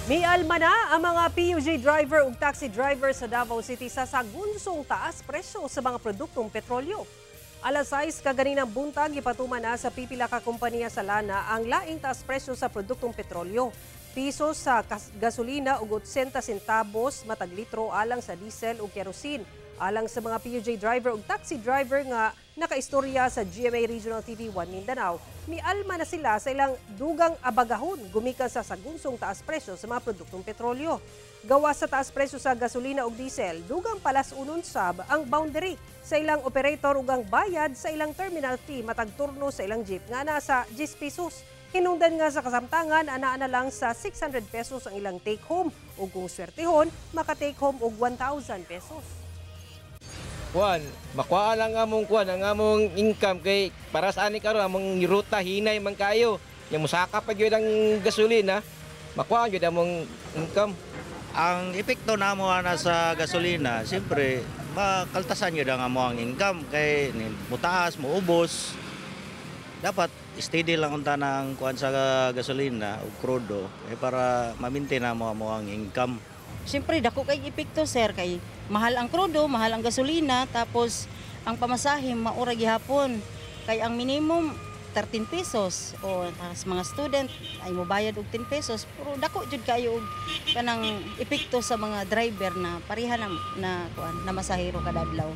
Mialma na ang mga PUJ driver ug taxi driver sa Davao City sa sagunsong taas presyo sa mga produktong petrolyo. Alas 6 kaganinang buntag, gipatuman na sa pipila ka kompanya sa lana ang laing taas presyo sa produktong petrolyo. Piso sa gasolina ug 80 centavos matag litro alang sa diesel ug kerosene. Alang sa mga PUJ driver ug taxi driver nga nakaistorya sa GMA Regional TV 1 Mindanao, mialma na sila sa ilang dugang abagahon gumikan sa sagunsong taas presyo sa mga produktong petrolyo. Gawa sa taas presyo sa gasolina ug diesel, dugang palas-unon sab ang boundary sa ilang operator ug ang bayad sa ilang terminal fee matag turno sa ilang jeep nga nasa 10 pesos. Hinungdan nga sa kasamtangan, anaa na lang sa 600 pesos ang ilang take home ug kung swertehon, maka take home og 1,000 pesos. Kuan, makuha lang among kuan, ang among income kay para sa ani karon among ruta hinay man kayo. Nya musaka pa gyud ang gasolina, makuha gyud among income. Ang epekto namo ana sa gasolina, siyempre makaltasan gyud ang among income kay ni mutaas, muubos. Dapat steady lang unta ng kuan sa gasolina ug krudo eh, para ma-maintain namo among income. Siyempre, dako kay epekto, sir, kay mahal ang krudo, mahal ang gasolina, tapos ang pamasahe maura gihapon. Kay ang minimum 13 pesos o tapos mga student ay mobayad og 10 pesos, pero dako jud kayo og kanang epekto sa mga driver na pareha na, na kuan na masahero kada adlaw.